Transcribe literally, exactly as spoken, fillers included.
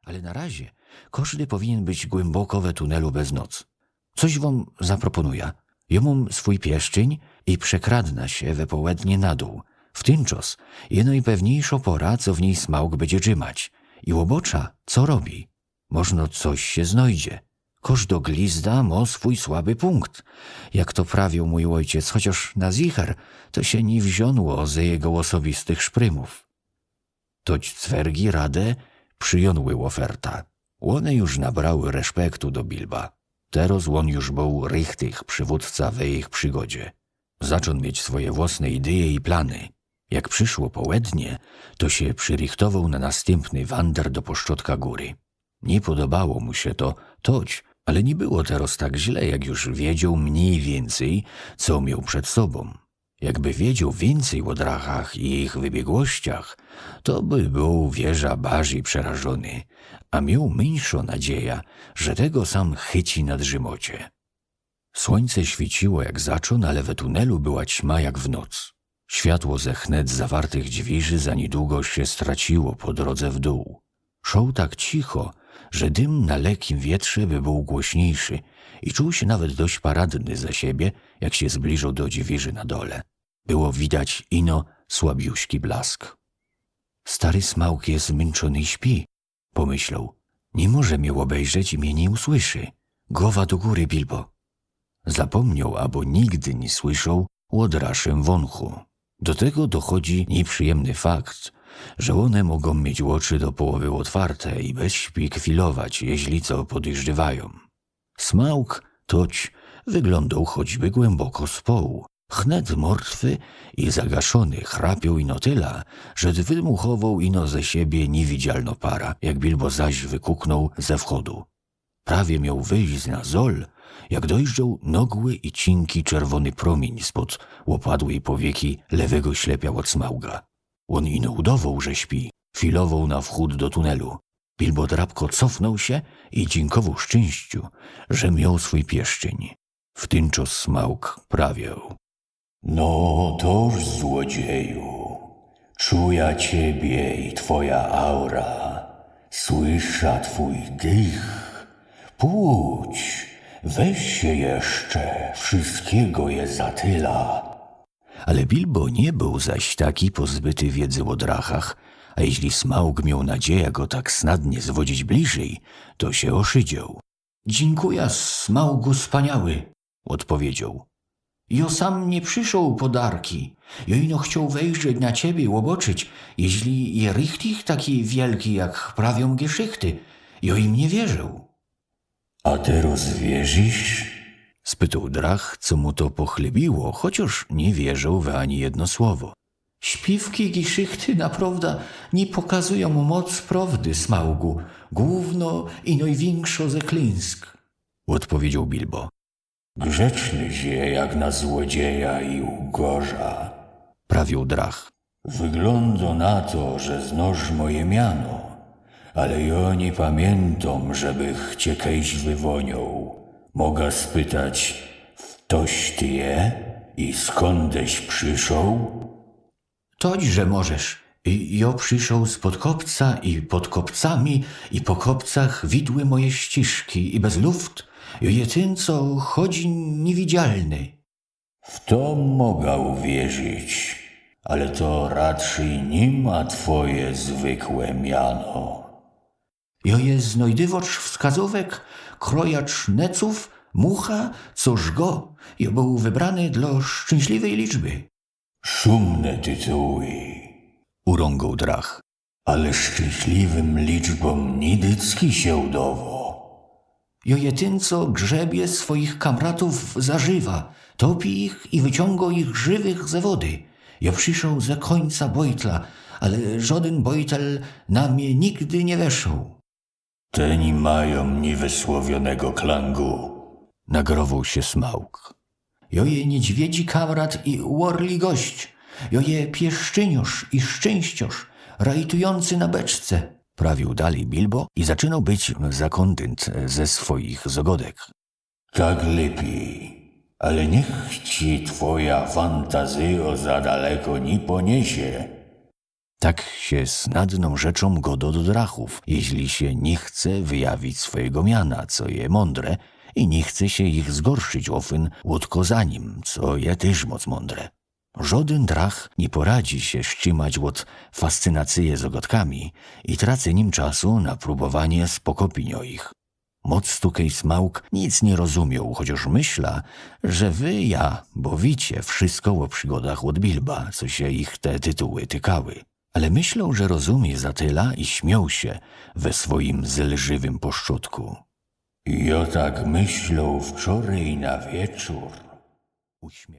Ale na razie kożdy powinien być głyboko we tunelu bez noc. Coś wōm zaproponuja. Jŏ mōm swōj pieszczyń i przekradna sie we połednie na dōł. W tyn czas je nojpewniejszŏ pora, co w nij Smaug bydzie drzymać. I ôbŏcza, co robi. Możno coś sie znojdzie. Kożdo glizda mŏ swōj słaby pōnkt. Jak to prawiōł mōj ôjciec, chociŏż na zicher to sie niy wziōnło ze jego ôsobistych szprymōw. Toć cwergi rade przijōnły ôferta. Ône już nabrały reszpektu do Bilba. Teroz ôn już bōł richtich przywōdca we jejich przigodzie. Zaczōn mieć swoje włosne ideje i plany. Jak prziszło połednie, to sie przirichtowoł na nastympny wander do poszczodka gōry. Niy podobało mu sie to, toć, ale niy było teroz tak źle, jak już wiedzioł mnij wiyncyj, co mioł przed sobōm. Jakby wiedzioł wiyncyj ô drachach i jejich wybiegłościach, to by bōł wieża barzij przerażōny, a mioł myńszõ nadzieja, że tego sam chyci na drzymŏcie. Słōńce świyciło jak zaczōn, ale we tunelu była ćma jak w noc. Światło ze chnet zawartych dźwiyrzy za niydługo sie straciło po drodze w dōł. Szoł tak cicho, że dym na lekim wietrze by bōł głośniyjszy i czuł sie nawet dość paradny ze siebie, jak sie zbliżoł do dźwiyrzy na dole. Było widać ino słabiuśki blask. „Stary Smaug je zmynczōny i śpi”, pomyśloł. „Niy może mie ôbejrzeć i mie niy usłyszy. Gowa do gōry, Bilbo”. Zapōmnioł, abo nigdy niy słyszoł ô draszym wōnchu. Do tego dochodzi niyprzyjymny fakt, że ône mogōm mieć ôczy do połowy ôtwarte i bez śpi chwilować, jeźli co podejrzewajōm. Smaug toć wyglōndoł choćby głyboko z połu. Chnet mortwy i zagaszōny chrapioł ino tela, że wydmuchowoł ino ze siebie niywidzialnõ para, jak Bilbo zaś wykuknōł ze wchodu. Prawie mioł wyjś na zol, jak dojrzoł nogły i cinki czerwōny prōmiyń spod ôpadłej powieki lewego ślepia ôd Smauga. Ôn ino udowoł, że śpi, filowoł na wchōd do tunelu. Bilbo drapko cofnōł sie i dziynkowoł szczynściu, że mioł swōj pieszczyń. W tyn czas Smaug prawioł: „No toż, złodzieju, czuja ciebie i twoja aura, słysza twój dych. Pōdź, weź sie jeszcze, wszystkiego je za tyla”. Ale Bilbo niy bōł zaś taki pozbyty wiedzy ô drachach, a jeźli Smaug mioł nadzieja go tak snadnie zwodzić bliżyj, to sie ôszydzioł. „Dziynkuja, Smaugu spaniały”, ôdpowiedzioł. „Jŏ sam niy przyszoł po darki. Jŏ ino chcioł wejrzeć na ciebie, ôbŏczyć, jeźli je richtig taki wielki, jak prawiōm geszychty. Jŏ im niy wierzoł”. „A ty rozwierzisz?” spytoł drach, co mu to pochlybiło, chociŏż niy wierzoł we ani jedno słowo. „Śpiwki i geszychty naprŏwda niy pokazujōm moc prŏwdy, Smaugu, głōwno i nojwiynkszŏ ze klynsk”, ôdpowiedzioł Bilbo. „Grzeczny sie jak na złodzieja i ugorza”, prawioł drach. „Wyglōndo na to, że znŏsz moje miano, ale jŏ niy pamiyntōm, żebych cie kejś wywōnioł. Moga spytać, ftoś ty je i skōndeś przyszoł?” „Toć, że możesz. I jŏ przyszoł spod kopca i pod kopcami, i po kopcach widły moje ściyżki i bez luft. Jŏ je tyn, co chodzi niywidzialny”. „W to moga uwierzić, ale to raczyj niy ma twoje zwykłe miano”. „Jŏ je znajdywŏcz wskazōwek, krojacz necōw, mucha, co żgo. Jŏ bōł wybrany dlŏ szczynśliwyj liczby”. „Szumne tytuły”, urōngoł drach. „Ale szczynśliwym liczbōm niy dycki sie udowo”. „Jŏ je tyn, co grzebie swojich kamratōw za żywa, topi ich i wyciōngo ich żywych ze wody. Jŏ przyszoł ze kōńca bojtla, ale żŏdyn bojtel na mie nigdy niy weszoł”. „Te niy majōm niywysłowionego klangu”, nagrowoł sie Smaug. „Jŏ je niydźwiedzi kamrat i ôrli gość. Jŏ je pieszczyniŏrz i szczynściŏrz, rajtujōncy na beczce”, prawioł dalij Bilbo i zaczynoł być zakōndynt ze swojich zŏgodek. „Tak lypij, ale niych ci twoja fantazyjŏ za daleko niy poniesie”. Tak sie snadnōm rzeczōm godo do drachōw, jeźli sie niy chce wyjawić swojigo miana, co je mōndre, i niy chce sie ich zgorszyć ôfyn ôdkozanim, co je tyż moc mōndre. Żodyn drach niy poradzi sie strzimać ôd fascynacyje zŏgŏdkami i tracynim czasu na prōbowanie spokopiyń ô ich. Moc Tukej Smaug nic niy rozumioł, chociŏż myśla, że wy ja, bo wicie wszysko ô przigodach ôd Bilba, co sie ich te tytuły tykały. Ale myśloł, że rozumie za tela i śmioł sie we swojim zelżywym poszczotku. Jŏ tak myśloł wczorej na wieczōr. Uśmiech